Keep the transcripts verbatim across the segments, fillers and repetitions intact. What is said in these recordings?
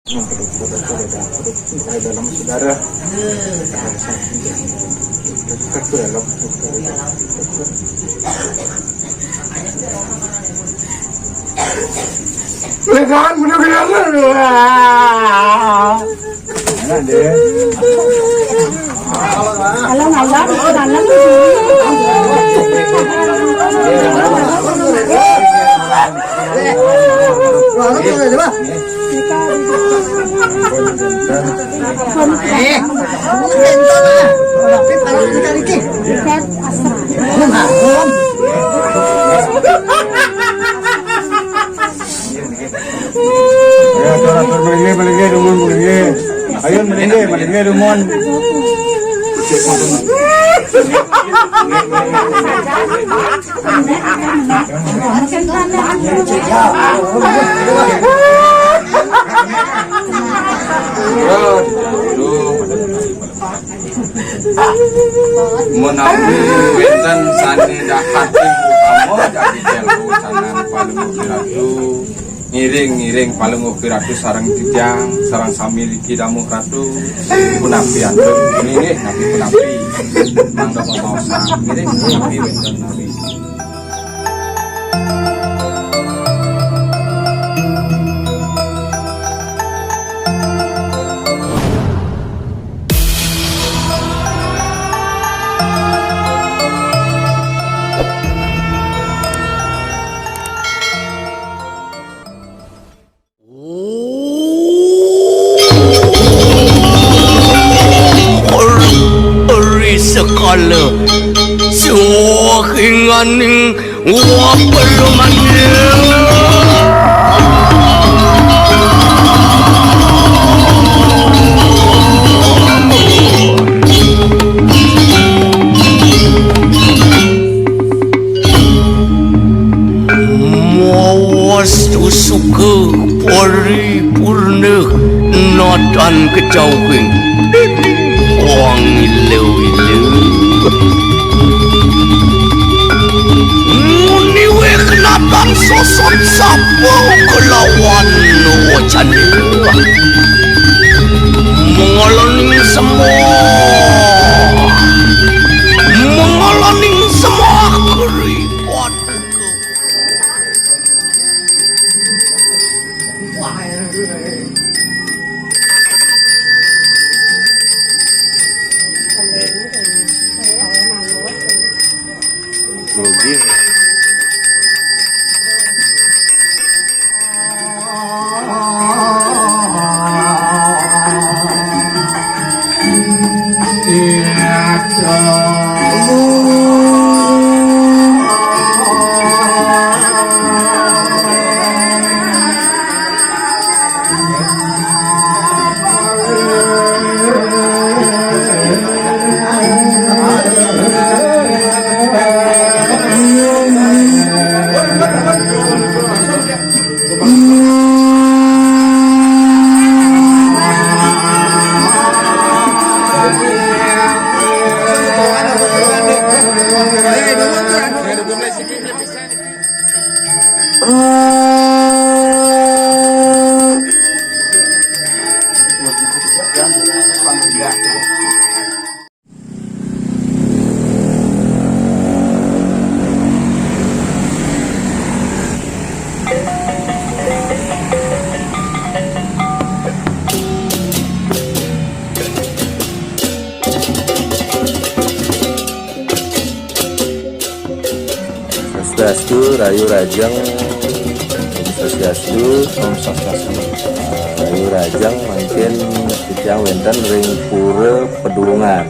Dalam saudara. Lekan, bener-bener. Kalau ngalam, ngalam. Eh, Ayo, atur, atur, melinggih, melinggih, dumun, melinggih. Ayo, melinggih, melinggih, dumun. Menawi wénten sané dahat ing utama jagi jenggo sanan Palungguh Ratu, ngiring-ngiring Palungguh Ratu sareng titiang, sareng sami riki damuh Ratu. Punapi antuk, inggih, napi punapi. Mangga pamaosan, ngiring punapi wénten nawi. Ri sekala sahinganing wapelumanya. Mawastu suka paripurna nadan kecauhing. Wang ilu-ilu. Muni wéh kenatan sosot sapa kelawan wacana. Mengalaning semua. Mengalaning semua keribat. Swastiastu, rahayu rahajeng. Swastiastu. Om Swastiastu. Rahayu rahajeng mangkin titiang wénten ring Pura Pedungan.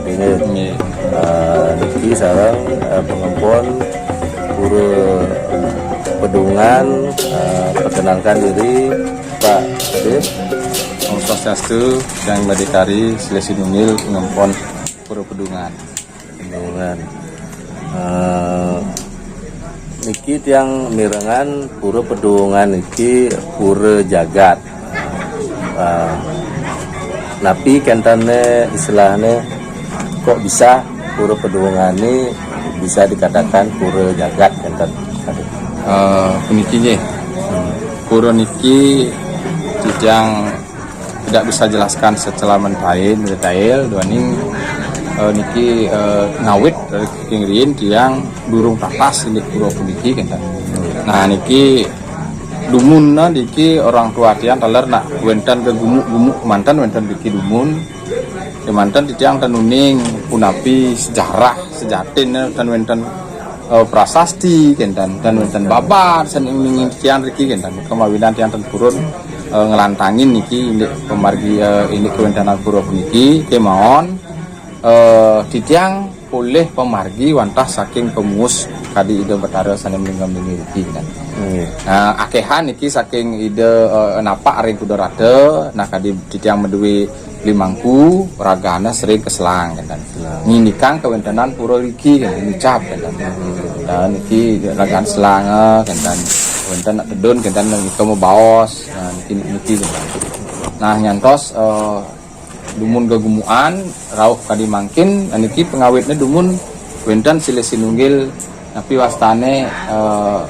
Inggih. Nggih. Eh, niki sareng, eh, pangempon Pura Pedungan, eh, perkenalkan diri, Pak Kadif. Om Swastiastu, Yang Madikari, Silih Sinunggil, pangempon Pura Pedungan. Pedungan. Eh, niki tiang mirengang Pura Pedungan niki pura jagat. Eh, napi kénten istilahnya kok bisa Pura Pedungan ini bisa dikatakan pura jagat kénten? Eh, puniki nggih. Hmm. Pura niki titiang Tidak bisa jelaskan secara mentail, mendetail, duaning eh, niki eh, ngawit dari kengriin tiang durung tatas indik pura puniki kenten. Nah niki dumun nah niki orang tua tiang taler nak wenten gegumuk-gumuk kemanten wenten niki dumun. Kemanten titiang ten uning punapi sejarah sejatin ten wenten eh, prasasti kenten ten wenten babat sen uning tiang riki kenten kemawinan tiang ten purun eh, ngelantangin niki indik pemargi eh, indik kewentenan pura puniki kemawon eh, titiang polih pemargi wantah saking pemuus kadi Ida Betara sane mlingga-mlingi riki kan. Nah, akehan niki saking Ida eh, napak ring Kuda Rata, nah kadi titiang madue limangku ragana sering keselang kan. Nindikang kewentenan pura riki kan, ngucap kan. Dan niki ragana selang kan. Wenten nak tedun kan nika mabaos. Nah, niki niki kan. Nah, nyantos eh, dumun gegumuan rauh kadi mangkin niki pengawitne dumun wenten silih sinunggil napi wastane eh,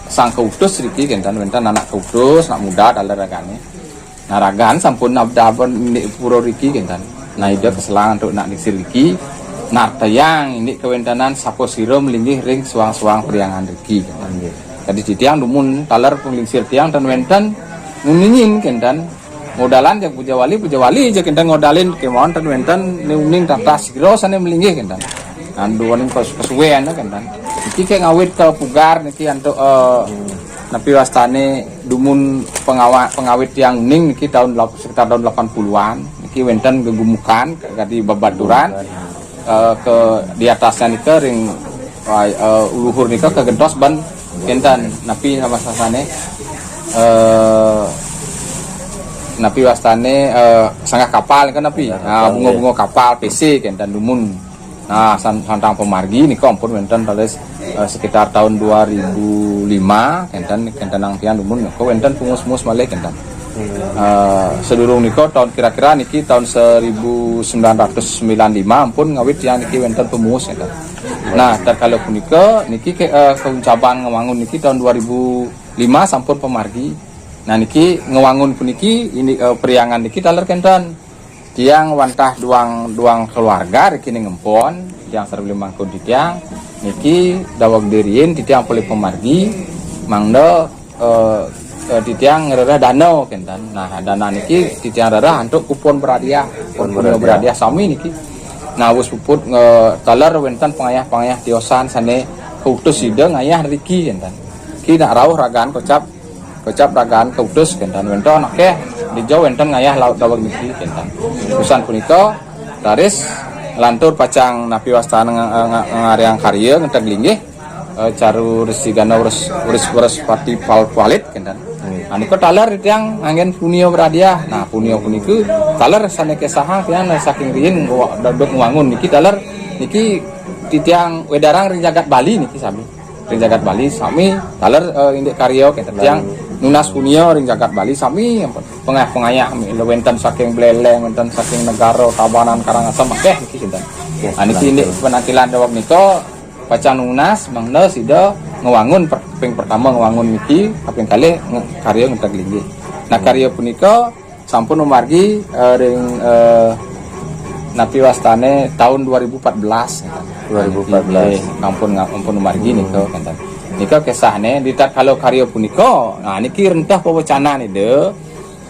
sang kautus riki kenten wenten anak kautus nak muda taler ragane. Nah ragan sampun nabdaben indik pura riki kenten. Nah ida keselang antuk nak lingsir riki nartayang indik kewentenan sapa sira melinggih ring suang-suang priangan riki kenten. Kadi titiang dumun taler penglingsir tiang ten wenten nguningin kenten modalan jak puja wali, puja wali jak kenten ngodalin kemawon ten wenten ni uning tatas sira sane melinggih kenten. Nah duaning kes- kesuwen kenten. Niki kek ngawit ke pugar niki antuk eh, napi wastane dumun pengawa, pengawit tiang uning niki tahun lap- sekitar tahun delapan puluhan niki wenten gegumukan kadi babaturan eh, ke di atasnya nika ring eh, uluhur nika kegentos ban kenten napi nama sasane eh napi wastane eh, sanggah kapal nika napi. Nah, bunga-bunga kapal P C kenten dumun. Nah, san- santang pemargi nika ampun wenten talis eh, sekitar tahun dua ribu lima kenten kenten nang tiang dumun nika wenten pungus-pungus malih kenten. Eh, sedurung nika tahun kira-kira niki tahun seribu sembilan ratus sembilan lima ampun ngawit tiang niki wenten pemuus kenten. Nah, tatkala punika niki ke, eh, kauncaban ngewangun niki tahun dua ribu lima sampun pemargi. Nah, niki ngewangun puniki ini eh, priangan niki taler kenten. Tiang wantah duang duang keluarga riki ning empon, tiang sareng mangkun titiang niki daweg diriin titiang polih pemargi mangda eh, eh, titiang ngrereh dana kenten. Nah, dana niki titiang rereh antuk kupon berhadiah, kupon berhadiah sami niki. Nah, wus puput nge- taler wenten pangayah-pangayah tiosan sane kautus sida ngayah riki kenten. Ki nak rauh ragan kocap kocap ragan kautus kenten wenten akeh dija wenten ngayah laut daweg niki kenten. Usan punika raris lantur pacang napi wastane nga- nga- ngariang karya ngenteg linggih eh, caru resi gana wres wres wres pati pal palit kenten. Nah, nika taler tiang nganggen punia berhadiah. Nah, punia punika taler sane kesahang tiang saking riin ngwa- dodok ngwangun niki taler niki titiang wedarang ring jagat Bali niki sami. Ring jagat Bali sami taler eh, indik karya kenten tiang nunas punia ring jagat Bali sami ampun. Pengayah-pengayah mi- wenten saking Beleleng, wenten saking Negara, Tabanan, Karangasem akeh niki sinten. Nah, niki indik penampilan daweg nika pacang nunas mangda sida ngewangun per- ping pertama ngewangun niki, kaping kalih nge- karya ngenteg linggih. Nah, karya punika sampun mamargi eh, ring eh, napi wastane tahun dua ribu empat belas. Dua ribu empat belas. Nggih, ampun nga- ampun mamargi nika kenten. Nika kesahne di tatkala karya punika, nah niki rentah pawecanan Ida.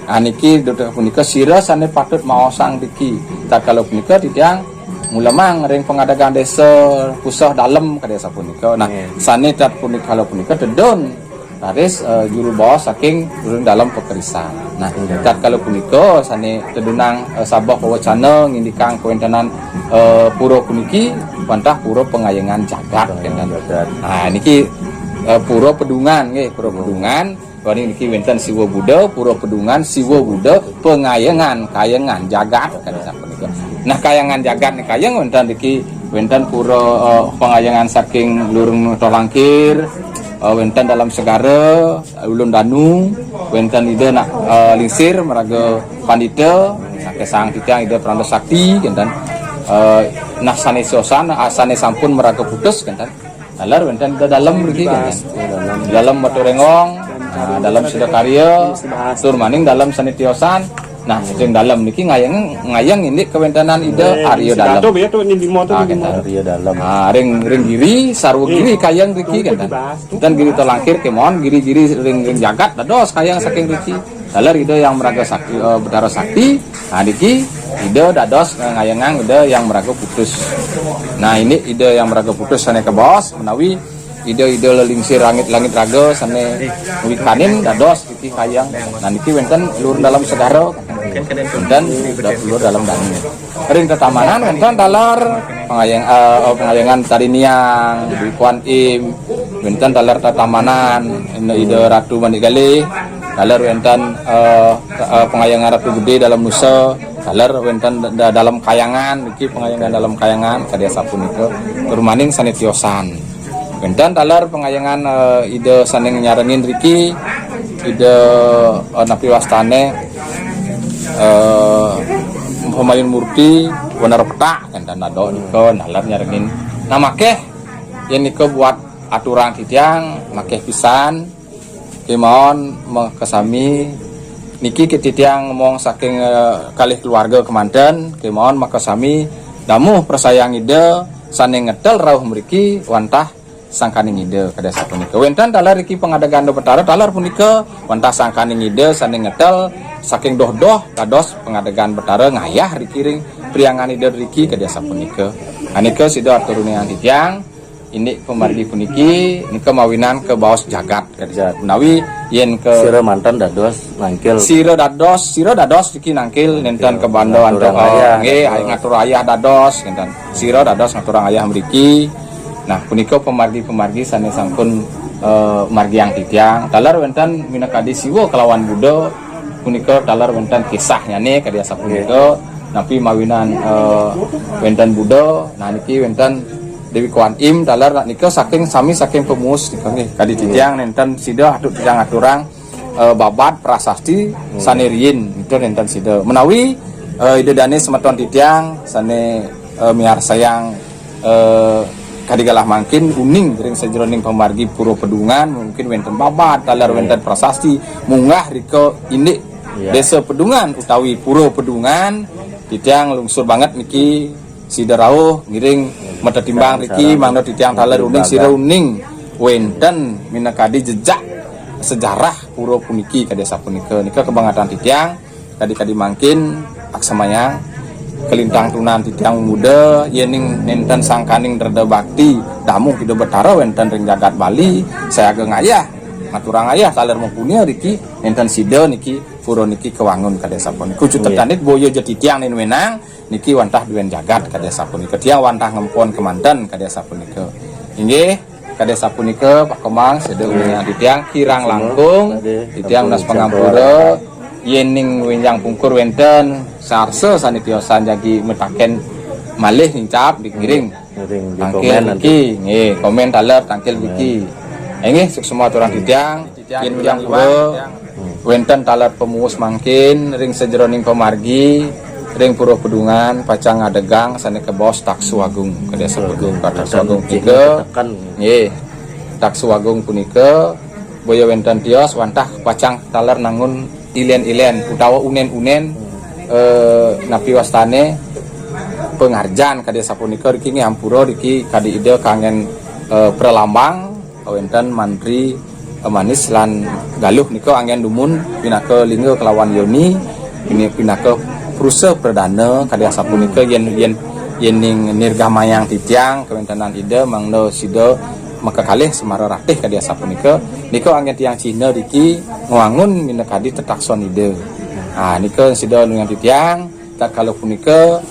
Nah niki duta punika sira sane patut maosang diki. Tatkala punika titiang ngulemang ring pengadegan desa Puseh Dalem kadi sapunika. Nah, sane tat punika kala punika tedun raris eh, juru baos saking During Dalem Pakerisan. Nah, tatkala punika sane tedunang eh, sabeh pawecana ngindikang kawentenan eh, pura puniki wantah pura pangayengan jagat kenten. Nah, niki eh, pura Pedungan nggih, pura Pedungan. Wani niki wenten Siwa Buddha, pura Pedungan, Siwa Buddha, pangayengan, kayengan jagat kadi sapunika. Nah, kayengan jagat nika kayeng wenten niki wenten pura eh, pangayengan saking Lurung Tolangkir, eh, wenten Dalem Segara, Ulun Danu, wenten Ida nak eh, lingsir maraga pandita, saking sang titiang Ida Pranda Sakti kenten. Eh, nah sane siosan, ah, sane sampun maraga putus kenten. Taler wenten Ida Dalem mriki kenten. Dalem Batu Rengong, ah, Dalem Sida Karya, tur maning Dalem sane tiosan. Nah, ring dalem niki ngayeng, ngayeng indik kawentenan Ida Arya Dalem. Ah, kénten. Arya Dalem. Ah, ring, ring giri, sarwa giri kayeng riki kénten. Ten giri telangkir kémaon, giri-giri ring, ring jagat dados kayeng saking riki. Taler Ida Hyang Maraga Sakti, eh, Betara Sakti. Nah, niki Ida dados, eh, ngayengang Ida Hyang Maraga Putus. Nah, ini Ida Hyang Maraga Putus sané kabaos menawi ida-ida lelingsir langit-langit raga sané wikanin dados niki kayeng. Nah, niki wénten luhur dalem segara. Wénten luhur dalem danu. Ring tetamanan wénten taler pangayeng, eh, oh, pangayengan Tari Niang, Dwi Kuan Im, wénten taler tetamanan, ida, ida Ratu Manik Galih, taler wénten, eh, eh, pangayengan Ratu Gedé Dalem Nusa, taler wénten da-, dalem kayangan, niki pangayengan dalem kayangan, kadi asapunika. Tur malih sané tiosan. Wénten taler pangayengan, eh, Ida sané nyarengin riki, Ida, eh, napi wastané, eh, Pamayun Murti, Wanara Petak, kénten dados nika taler nyarengin. Nah, makéh yén nika buat aturang titiang, makéh pisan, kémaon makasami niki ké titiang ngomong saking, eh, kalih keluarga kémanten, kémaon makasami damuh prasayang Ida sané ngetel rauh mriki wantah sangkaning Ida kadi asapunika. Wénten taler riki pangadegan Ida Betara, taler punika wantah sangkaning Ida sané ngetel saking doh-doh dados pangadegan Betara ngayah riki ring priangan Ida riki kadi asapunika. Anika sida atur uningang titiang, indik pamargi puniki nika mawinan kabaos jagat kadi menawi yén ka sira manten dados nangkil. Sira dados, sira dados niki nangkil nénten kabanda antuk, ayah, nggih, ngatur ayah dados nénten. Sira dados ngaturang ayah mriki. Nah, punika pamargi-pamargi sané sampun, eh, margiang titiang. Taler wénten minakadi Siwa kalawan Buddha, punika taler wénten kisahnyané kadi asapunika. Napi mawinan, eh, wénten Buddha, nah niki wénten Déwi Kuan Im, taler nika saking sami saking Pemuus nika nggih. Kadi titiang nénten sida atur titiang aturang eh, babad prasasti sané riin, itu nénten sida. Menawi, eh, Ida Dané semeton titiang sané, eh, miarsayang, eh, kadi galah mangkin uning ring sajeroning pamargi Pura Pedungan, mungkin wénten babad, taler wénten prasasti, munggah rika indik Désa Pedungan utawi Pura Pedungan, titiang lungsur banget niki sida rauh ngiring matetimbang riki mangda titiang taler uning sira uning wénten minakadi jejak sejarah pura puniki kadi asapunika. Nika kabangetan titiang, kadi-kadi mangkin aksamayang kalintang tunan titiang muda, yéning nénten sangkaning dreda bakti damuh Ida Betara wénten ring jagat Bali, sayaga ngayah ngaturang ayah taler mapunia riki nénten sida niki pura niki kawangun kadi asapunika. Kucu tetanit boya ja titiang nin wenang niki wantah duén jagat kadi asapunika. Tiang wantah ngempon kemanten kadi asapunika. Inggih, kadi asapunika Pak Komang, sida uningang titiang kirang langkung, titiang nunas pangampura, yéning wénjang pungkur wénten sarsa sané tiosan jagi mataken malih nincap dikiring. Tangkil niki, nggih, komén taler tangkil niki. Inggih, suksma aturang titiang. Titiang yén titiang pura wénten taler Pemuus mangkin ring sajeroning pamargi ring Pura Pedungan pacang ngadegang sané kabaos Taksu Agung. Kadi asapunika Taksu Agung punika. Nggih. Taksu Agung punika boya wénten tios wantah pacang taler nangun ilén-ilén utawa unén-unén, eh, napi wastané pangarjan kadi asapunika riki nggih ampura riki kadi Ida kanggén, eh, pralambang wénten mantri, eh, manis lan galuh nika anggén dumun pinaka lingga kalawan yoni, ini pinaka prusa pradana kadi asapunika yén, yén, yéning nirgamayang titiang kawéntenan Ida mangda sida makakalih semara ratih kadi asapunika. Nika anggén tiang cihna riki ngwangun minakadi tetakson Ida. Ah, nika sida uningang titiang. Tatkala punika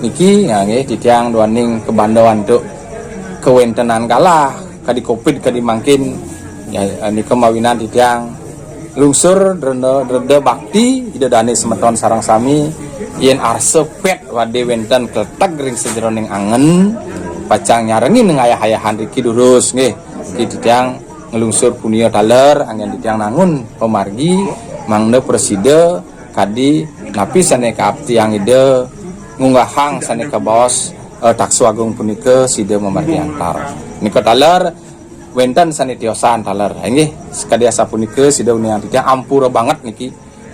niki, ya nggih, titiang duaning kabanda antuk kawéntenan galah, kadi covid, kadi mangkin, ya, nika mawinan titiang lungsur dreda, dreda bakti Ida Dané semeton sareng sami, yén arsa pét wadé wénten kleteg ring sajeroning angen, pacang nyarengin ngayah-ayahan riki durus, nggih. Niki titiang nglungsur punia taler, anggén titiang nangun pamargi, mangda prasida kadi napi sané kaaptiang Ida ngunggahang sané kabaos, eh, Taksu Agung punika sida mamargi antar. Nika taler wénten sané tiosan taler. Inggih, sakadi asapunika sida uningang titiang ampura banget niki.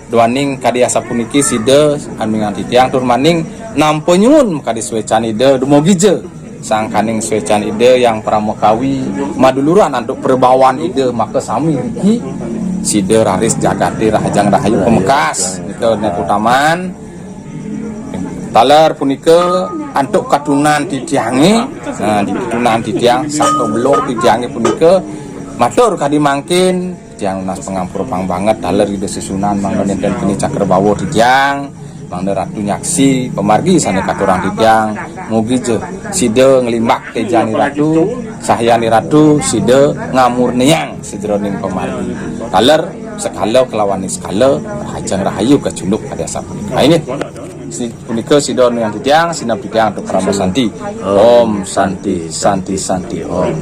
Duaning kadi asapuniki sida anuingan titiang tur maning nampa nyuwun kadi suécan Ida dumugi ja sangkaning suécan Ida Hyang Pramakawi maduluran antuk prabawan Ida maka sami niki sida raris jagaté rahajeng rahayu pamekas nika nek utaman. Taler punika antuk katunan titiangé, nah, di katunan titiang saka belur titiangé punika matur kadi mangkin, titiang nunas pangampura pang banget taler Ida Sesuhunan mangda nénten keni cakrabawa titiang, mangda Ratu nyaksi pamargi sané katurang titiang, mugi ja sida nglimbak téjan Ratu, sahyang Ratu sida ngamurniang sajeroning pamargi. Taler sekala kelawan niskala rahajeng rahayu kacunduk kadi asapunika. Inggih. Si-, punika sida nunas titiang, sineb titiang antuk parama santi. Om Santi, Santi, Santi, Om.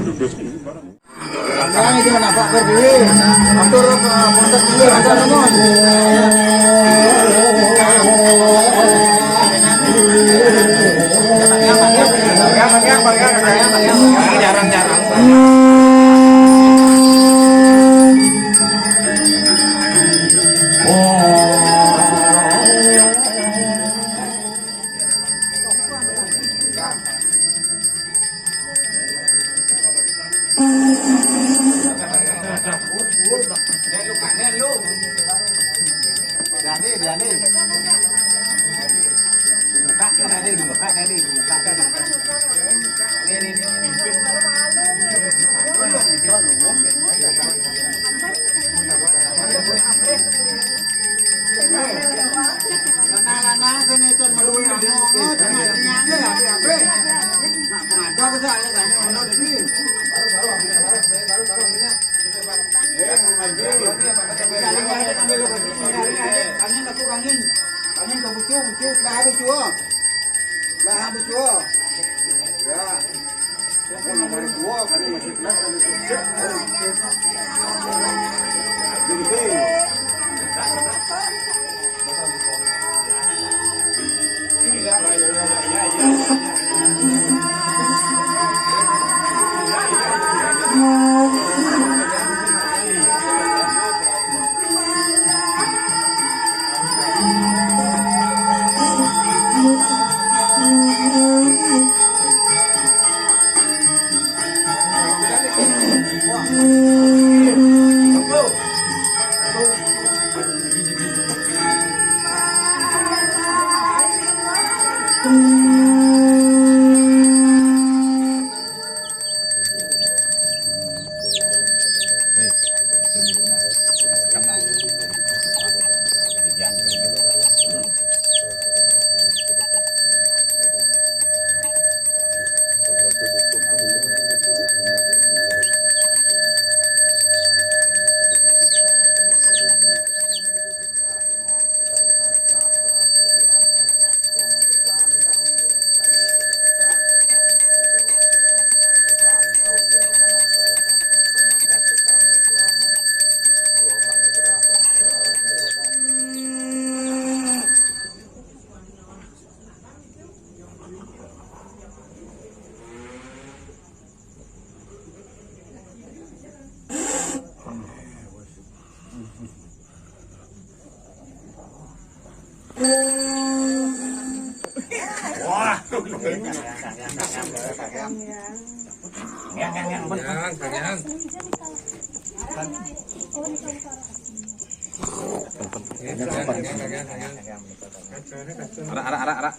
Arak, arak, arak, arak.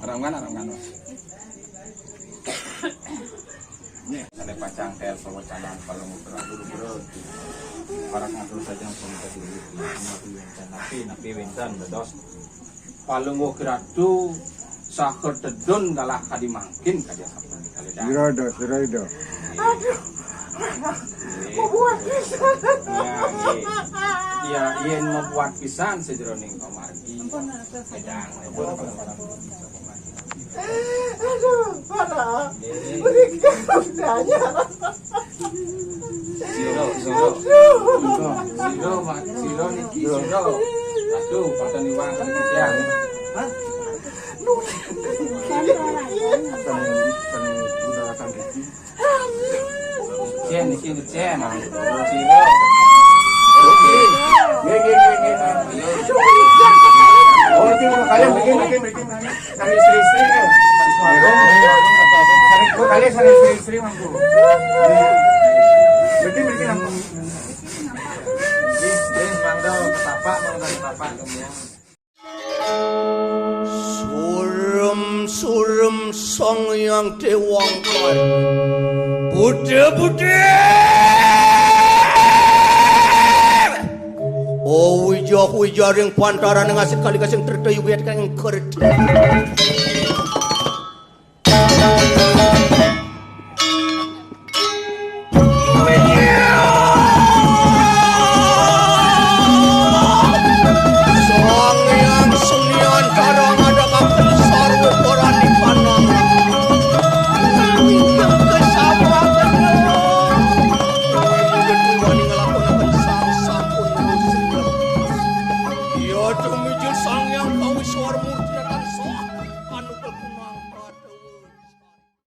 Arak ungan, arak ungan. Sané pacang tél pawacanan Palungguh Ratu Lugra. Parak ngatur saja pamungkas dulu. Napi wénten, napi, napi wénten dados Palungguh Ratu saha tedun galah kadi mangkin kadi asapunika. Sira ida, sira ida. Aduh. Nggih. Mabuat pisan. Ya, nggih. Ya, yén mabuat pisan sajeroning pamargi. Ampun, ampun. Ampun, ampun. Aduh, parah. Berikan hidayah. Sira, sira. Aduh. Sira, Mak, sira niki sira. Aduh, paten iwang niki tiyang. Hah? Cén niki cén. Sira. Nggih, nggih, nggih, nggih. Mriki, mriki, mriki, mriki. Sareng istri-istri, eh. Sareng, kok kali sareng istri-istri, mangku. Mriki, mriki, mangku. Nggih, nggih, mangga ketapak, mangga ketapak, nggih. Surem, surem, Sang Hyang Déwa Angkara. Budhe, budhe. Oh, wijah, wijah ring pantaran ngasih kali kasing terdayu wiat kang kerti. Sang Hyang Senian Karang ada kaken sarwa korani panang. Ingkang kesawaken. Wani nglakonaken sang sampun lusing. Ya tumijil Sang Hyang Kawiswara Murti tansah anu kegunang.